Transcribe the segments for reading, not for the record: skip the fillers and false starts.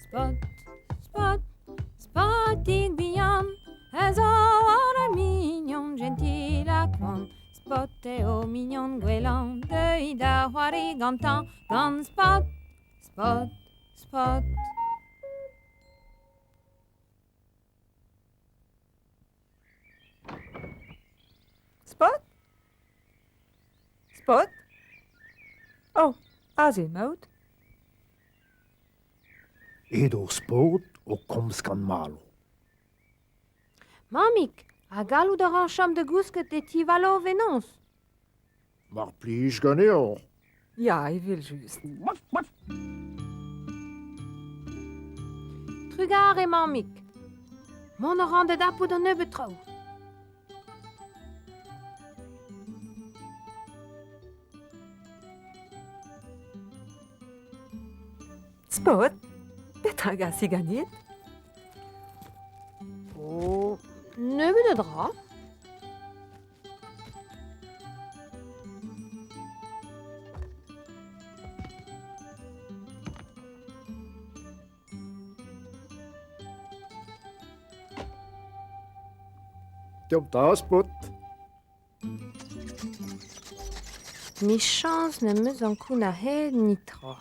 Spot, Spot, Spotig bihan a zo ur mignon jentil ha koant. Spot eo mignon gwellañ, deuit da c'hoari gantañ gant Spot, Spot, Spot. Spot? Spot? Oh, aze emaout. Edo Spot o komz gant Malo. Mammig, ha gallout a ran chom da gousket e ti Valo fenoz? Mar plij ganeoc'h. Ya, evel-just. Trugarez, mammig. Mont a ran da dapout un nebeud traoù. Spot, petra gasi ganit? Oh, nebeut a dra. Deomp 'ta, Spot. Michañs n'em eus ankounac'haet netra.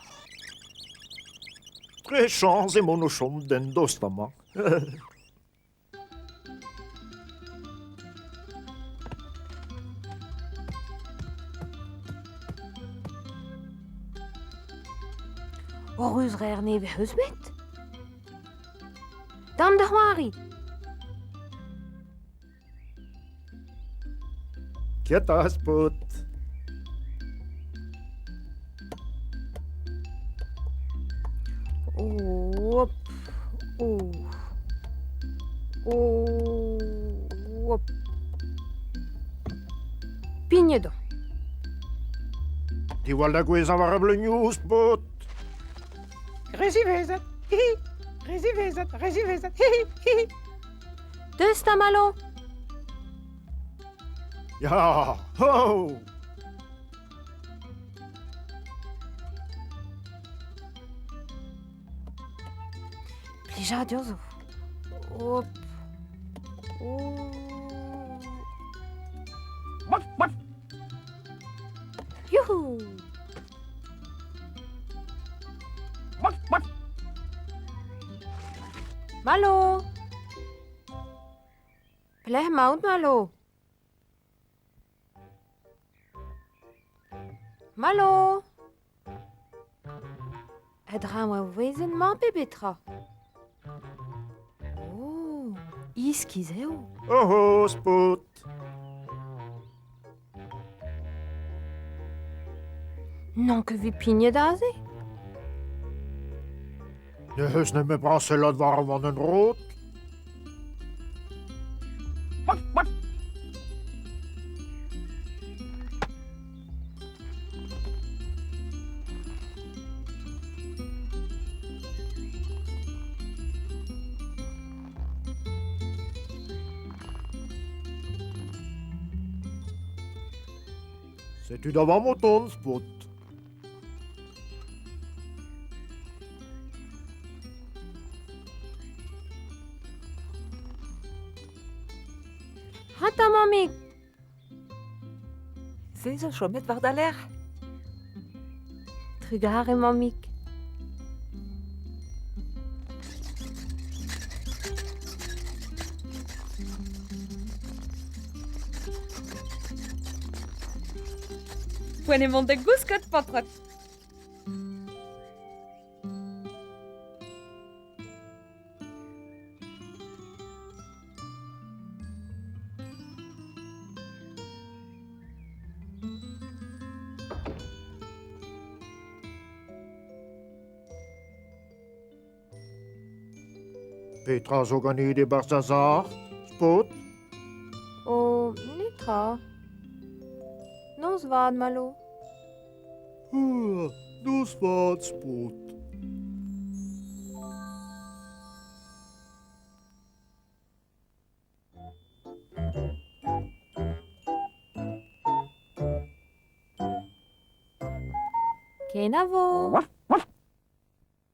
Dre chañs emaon o chom den dost amañ. Hoc'h eus rer nevez eus bet? Dam da c'hoari! Ket az paotr. Hop, oh. Hop. Pignet on. Diwall da gouezhañ war ar bleunioù, paotr. Re ziwezhat, hihi, re ziwezhat, re ziwezhat, hihi, hihi. Deus 'ta, Malo. Ya, ho! Plijadur zo. Hop. Oh. Youhou! Malo! Pelec'h emaout, Malo? Malo! A-dreñv ar wezenn-mañ pe betra? Oh, iskis eo. Oh, Spot! N'on ket evit pignet aze. N'ec'h eus nemet brañsellat war an rod. Setu da vamm o tont, Spot. Hata, mammig! Se zo chomet war da lerc'h. Trugarez, mammig. Poent eo mont da gousket, paotred. Petra zo ganit e-barzh da sac'h, Spot? Oh, netra. Noz vat, Malo. Noz vat, Spot. Kenavo!